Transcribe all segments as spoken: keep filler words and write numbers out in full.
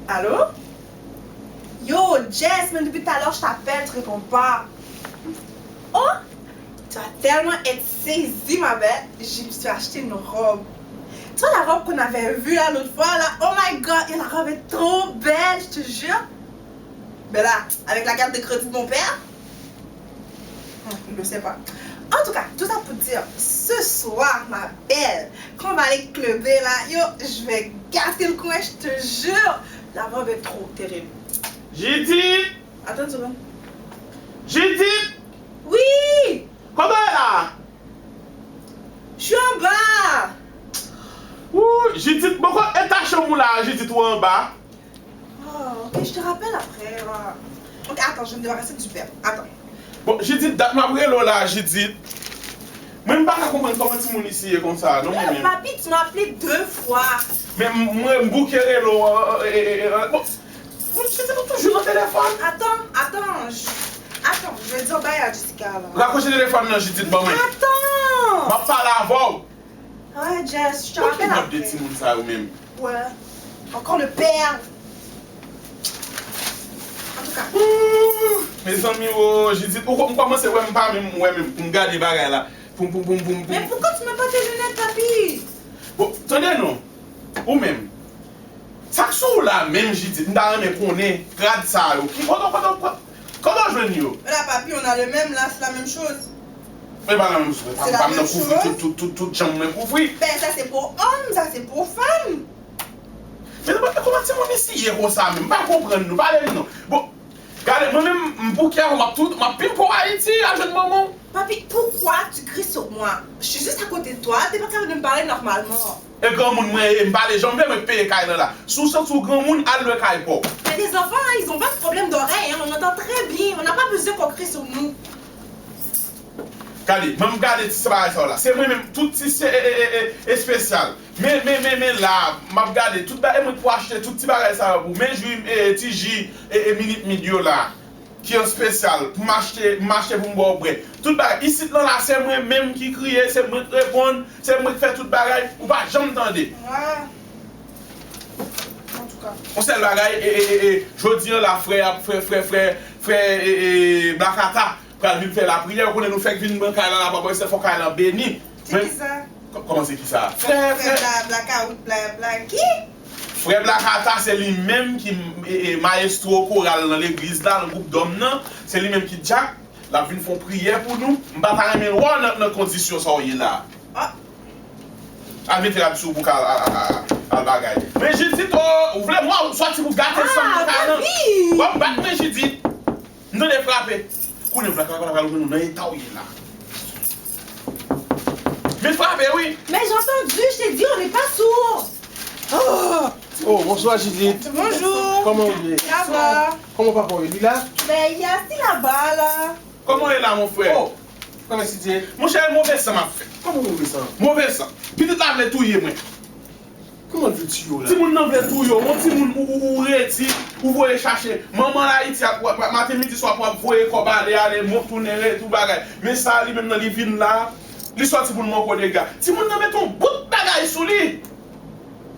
Allô? Yo, Jess, men depi talè je t'appelle, tu réponds pas. Oh, tu vas tellement être saisie, ma belle. Je me suis acheté une robe. Tu vois la robe qu'on avait vue là l'autre fois là? Oh my God, et la robe est trop belle, je te jure. Ben là, avec la carte de crédit de mon père, hmm, je sais pas. En tout cas, tout ça pour dire, ce soir, ma belle, quand on va aller clubber là, yo, je vais gâter le coin, je te jure. La robe est trop terrible. Judith! Attends une seconde. Judith! Oui! Kote w ye la? Je suis en bas. Ou, Judith, bò kote etaj chanm ou la, Judith, ou anba? Oh, ok, je te rappelle après. Euh. Ok, attends, je vais me débarrasser du verre. Attends. Bon, Judith, dat m ap rele w la, Judith. Mwen, m pa ka konprann kòman timoun isi ye konsa, non, mwen menm. Papi, tu m'as appelé deux fois. Men m, mwen, m bouke rele w, euh, euh, euh, bon, Judith, ou toujou nan telefòn? Attends, attends, je, attends, je vais dire bye à Jessica, là. Rakwoche telefòn nan, Judith, ban mwen. Attends! M ap pale avè w. Ouais, Jess, je te rappelle après. Mòd de timoun sa yo menm. Ouais. Encore le père. En tout cas. Ooh, mezanmi, oh, Judith, ou, m kòmanse wè m pa menm, wè menm, pou m gade bagay la. Poum, poum, poum, poum, poum. Mais pourquoi tu mets pas tes lunettes, papi? Bon, tande non. Ou menm. Sa k sou ou la menm, Judith? M ta renmen konnen grad sa yo. Ki kote, kote, kote, kote w jwenn yo? Là, papi, on a le même, là, c'est la même chose. E pa la menm chose. Pa m nan kouvri tout, tout, tout, tout janm mwen kouvri. Ben, ça c'est pour homme, ça c'est pour femme. Men nou pa konn kòman timoun isi ye konsa menm. M pa konprann nou. Pale m non. Bon, gade, mwen menm, m bouke avè w, m ap tout, m ap pimpe w Ayiti, al jwenn manman w. Papi, pourquoi tu cries sur moi? Je suis juste à côté de toi, t'es pas capable de me parler normalement. E granmoun mwen ye, m pale jan m vle, mwen k peye kay lan la. Si w santi w granmoun, al lwe kay pa w. Mais les enfants, hein, ils ont pas de problème d'oreille, hein, on entend très bien, on n'a pas besoin qu'on crie sur nous. Gade, ban m gade ti bagay sa yo la. Se mwen menm, tout ti se, e, e, e, e, espesyal. Men, men, men, men la, m ap gade, tout bagay, e mwen k pou achte tout ti bagay sa yo pou w. Men jwi, e, e, ti ji, e, e, Minute Maid yo la. Ki an espesyal, pou m achte, m achte pou m ba w bwè. Tout bagay. Isit lan la, se mwen menm ki kriye, se mwen k reponn, se mwen k fè tout bagay. Ou pa janm tande. Ah. En tout cas. Yon sèl bagay, e, e, e, e, jodi an la, frè, frè, frè, frè, frè, e, e, Blakata pral vin fè lapriyè. Ou konnen nou fèk vin nan kay la, la, papa, se fò kay la beni. Se kisa? Kò-, kòman se kisa? Frè, frè, frè. Bla, blakawout, bla, bla, ki? Frè Blakata, se li menm ki, e, e, mayestwo koral nan legliz la, nan gwoup dòm nan. Se li menm ki dyak. L ap vin fè yon priyè pou nou. M pa ta renmen wè w nan, nan kondisyon sa w ye la. Ah. Al mete rad sou w pou w ka al, al, al, al, al bagay. Men Jidit, o, ou vle m wè w sòti pou gate san m nan kay lan. W ap bat mwen, Jidit. M tande frape. Kounye a, Blakata pral wè nou nan eta w ye la. Men frape, wi. Mais j'ai entendu, je t'ai dit, on n'est pas sourd. Ah! Oh, bonsoir, Jidit. Bonjour. Comment vous allez? Ça va? Comment papa, il est là? Ben, il est assis là-bas, là. Kòman w ye la, mon frè? Oh, kòman se ye? Monchè, move san m ap fè. Kòman move san? Move san. Pitit la vle touye mwen. Kòman l vle tiye w la? Timoun nan vle touye w. Yon timoun ou, ou, ou redi, ou voye chache. Manman l Ayiti ap, w ap, maten, midi, swa, w ap voye kòb ale, ale, mon, tounen, re, tout bagay. Men sa, li menm nan, li vin la, li sòti pou l manko dega. Timoun nan mete yon bout bagay sou li.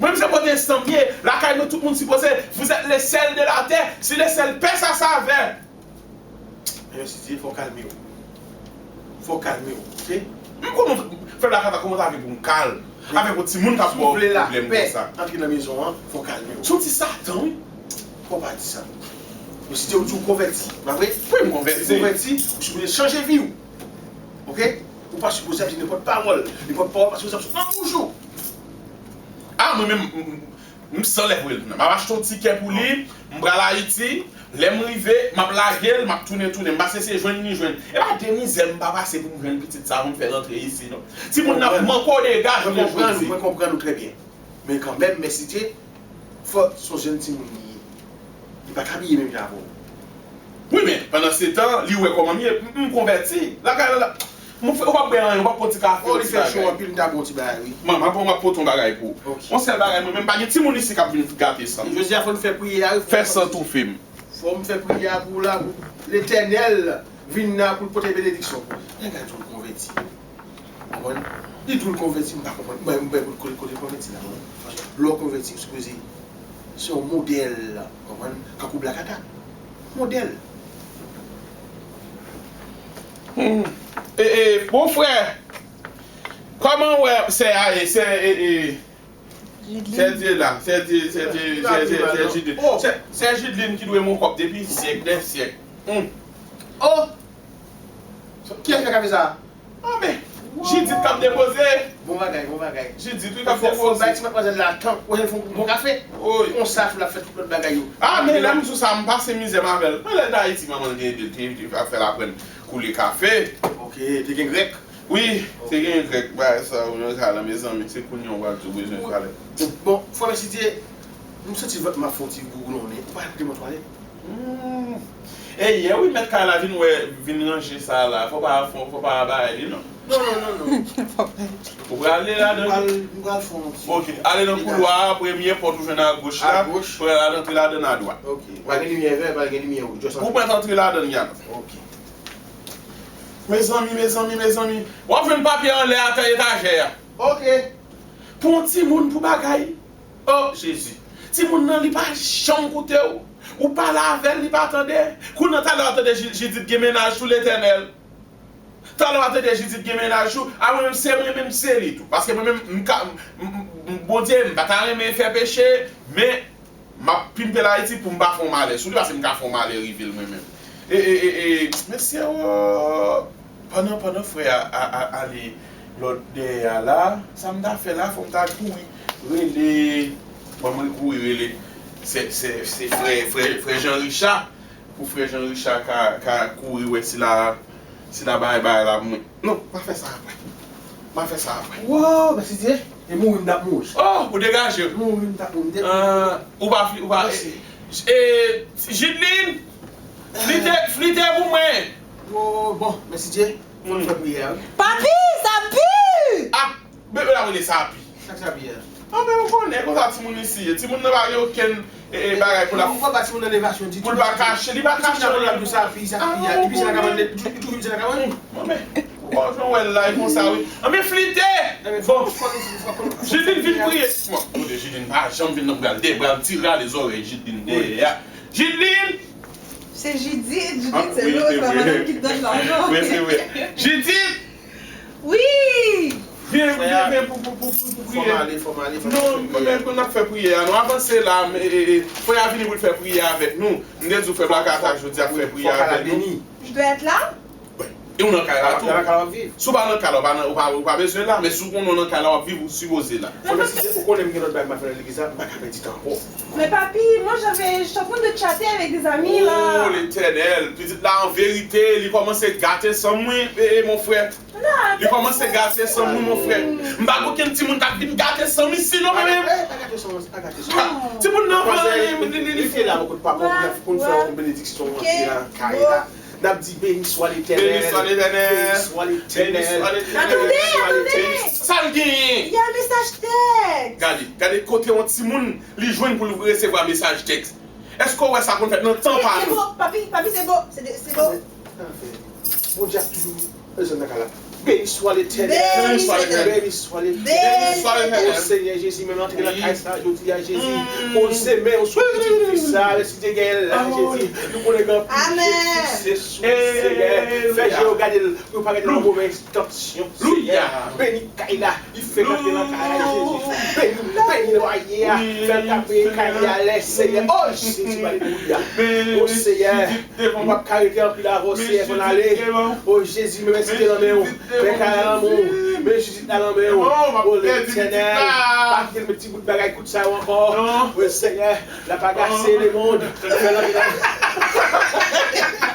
Mwen, m se pote san m ye. Lakay nou, tout moun sipoze, vous êtes les sels de la terre. Si le sel perd sa saveur. Mesye, fò w kalme w. Fò w kalme w, oke? M kòman, frè Blakata, kòman w ta vle pou m kalm avèk yon timoun k ap ba w pwoblèm konsa? Si w vle lapè antre nan mezon an, fò w kalme w. Se yon ti Satan, wi. Fò w pa di sa. Mesye, ou di w konvèti, pa vre? Wi, m konvèti. Ou konvèti, ou sipoze chanje vi w. Oke? Ou pa sipoze ap di nenpòt pawòl. Nenpòt pawòl pa sipoze ap sot nan bouch ou. A, mwen menm, m, m, M san lè pou l nan. M ap achte yon tikè pou li, m pral Ayiti, lè m rive, m ap lage l, m ap tounen, tounen. M pase se jwenn li jwenn. E pa de mizè m pa pase pou m jwenn pitit sa pou m fè l antre isi, non. Timoun nan manko dega jounen jodi. Mwen konprann ou, mwen konprann ou trè byen. Men kanmenm, mèsi Dye, fò se yon jèn timoun li ye. Li pa t abiye menm jan avè w. Wi, men, pandan se tan, li wè kòman m ye, m, m konvèti. Lakay la, la, mon frè, ou p ap bwè anyen, ou p ap pran ti kafe, ti bagay. Oh, li fè cho anpil, m ta ba w ti bagay, wi. Manman, bon, m ap pote yon bagay pou ou. Ok. Yon sèl bagay, mwen menm, pa gen timoun isi k ap vin gate san m. Jodi a, fò n fè priyè a, wi. Fè san toufe m. Fò m fè priyè a pou w la, pou Letènèl vin la, pou l pote benediksyon pou ou. Nèg la di w l konvèti. Konprann? Li di w l konvèti, m pa konprann. Mwen, mwen, kote, kote konvèti la, mwen. Lè w konvèti, ou sipoze Se yon modèl, konprann, kankou Black Attack. Modèl. Hmm. E, e, bon frè, kòman w wè sè a ye? Sè, e, e, sè Dieu la, sè Dieu, sè Dieu, sè, sè, sè Judeline. Sè, sè Judeline ki dwe m yon kòb depi syèk dè syèk. Hmm. Oh! Kiyès ki fè kafe sa? Ah, men, Judith k ap depoze. Bon bagay, bon bagay. Judith, wi, k ap depoze. Fò bay ti matmwazèl la tan pou l fè yon bon kafe. Wi. Konsa, tou l ap fè tout lòt bagay yo. Ah, men lè m sou sa, m pase mizè m avè l. Mwen, lè l t Ayiti, manman l te ede l, te, te fè l aprann koule kafe. Ok, te gen grèk. Wi, te gen grèk, bagay sa, ou nan kalan, mezanmi, se kounye a w pral di w bezwen twalèt. Bon, frè Mèsidye, m santi vant m ap fè yon ti gougoulonnen. Ou pa demen twalèt? Hmm. E yè wi, mèt kay la vin wè, vin ranje sa la. Fò pa, fò, fò pa bay li non. Non, non, non, non. Ou prale ladan? M pral, m pral fè yon ti. Ok, ale nan koulwa a, premye pòt ou jwenn agoch la, pral antre ladan adwat. Ok. Pral gen limyè vè, pral gen limyè wouj. Ou mèt antre ladan, Yana. Ok. Mezanmi, mezanmi, mezanmi. W ap jwenn papye anlè atè etajè a. Ok. Pou yon timoun, pou bagay. Oh, Jezi. Timoun nan, li pa janm koute w. Ou pale avè l, li pa tande. Kounye a, talè w ap tande Ji-, Jidit gen mennaj tou, Letènèl. Talè w ap tande Jidit gen mennaj tou. A mwen menm, se mwen menm, se li tou. Paske mwen menm, m ka, m, m, m, Bondye, m pa ta renmen fè peche, men m ap pimpe l Ayiti pou m pa fè yon malè sou li, paske m ka fè yon malè rive l mwen menm. E, e, e, e, mesye, oh, pandan, pandan frè a, a, a, ale lòt dèyè a la, sa m ta fè la, fò m ta kouri rele, fò m kouri rele, se, se, se frè, frè, frè Jean Richard, pou frè Jean Richard ka, ka kouri wè si la, si la bay, bay la pou mwen. Non, m a fè sa apre. M a fè sa apre. Wow, Mèsidye, e mouri m t ap mouri. Oh, ou degaje w. Mouri m t ap mouri. Ah, ou pa fli, ou pa. Mèsi. E, Jidlin, flite, flite pou mwen. Wow, bon, Mèsidye, fò n fè priyè, wi. Papi, sa pi! Ah, bebe la rele sa pi. Sa k sa pi a? Anben, ou konnen konsa timoun isi ye. Timoun nan pa gen okenn, e, e, bagay pou l ap, ou pa ba timoun nan levasyon ditou. Pou l pa kache, li pa kache anyen. Timoun nan ap di sa pi, sa pi a. Li pise nan kabann, li toujou pise nan kabann. Anben, ou pa jan wè l la, e konsa, wi. Anben, flite! Bon, Jidlin vin priye. Bon, kote Jidlin pa janm vin nan bral de, bral ti rale zòrèy Jidlin dèyè a. Jidlin! Se Jidit, Jidit se Rose, la madam ki donn lajan. Wi, se vre. Jidit! Wi! Vyen, vyen, vyen pou, pou, pou, pou, pou priye. Fò m ale, fò m ale, fò m ale. Non, men pou n ap fè priyè a, nou avanse la, men, e, e, e, frè a vini pou l fè priyè avèk nou. M te di w frè Black Attack jodi a fè priyè avèk nou. Je dois être là? Wi. E ou nan kay la tou. Nan kay la w ap viv. Si w pa nan kay la, ou pa nan, ou pa, ou pa bezwen la, men si w konnen w nan kay la, w ap viv, ou sipoze la. Fò Mèsidye, ou konnen m gen lòt bagay m ap fè nan legliz la, m pa ka pèdi tan ankò. Mais papi, moi j'avais, j'étais en train de chatter avec des amis là. Oh, Letènèl, pitit la, an verite, li kòmanse gate san m, wi, e, e, mon frè. Li kòmanse gate san m, wi, mon frè. M pa gen okenn timoun k ap vin gate san m isi, non, mwen menm. Pa gate san m, pa gate san m. Timoun nan, li, li, li, li te la, pou n pa, pou n fè yon benediksyon, antre nan kay la. N ap di, beni swa Letènèl. Beni swa Letènèl. Beni swa Letènèl. Attendez, attendez. Sa l genyen? Il y a un message texte. Gade, gade kote yon timoun li jwenn pou l resevwa mesaj tèks. Èske w wè sa konn fèt nan tan pa nou? C'est beau, papi, papi, c'est beau. C'est de-, c'est beau. Bondye ap toujou prezan nan kay la. Beni swa Letènèl. Beni swa Letènèl. Beni swa Letènèl. Beni swa Letènèl. O Senyè Jezi, menm antre nan kay sa jodi a, Jezi. Poze men w sou pitit fi sa, mèsi de genyen l la, Jezi. Nou konnen gen anpil jefis se sou, Senyè. Fè je yo gade l, pou yo pa rete nan movèz tanksyon, Senyè. Beni kay la. Li fè kanpe nan kay la, Jezi. Beni, beni lwaye a. Fè l kanpe kay li alèz, Senyè. O Jezi, alelouya. O Senyè, m p ap ka rete anpil avè w, Senyè, fò n ale. O Jezi, men Mèsidye nan men w. Men kay la nan men w. Men Jezi nan men w. O Letènèl, pa kite l met ti bout bagay kout sa yo ankò. O Senyè, l ap agase lemonn. Fè l antre nan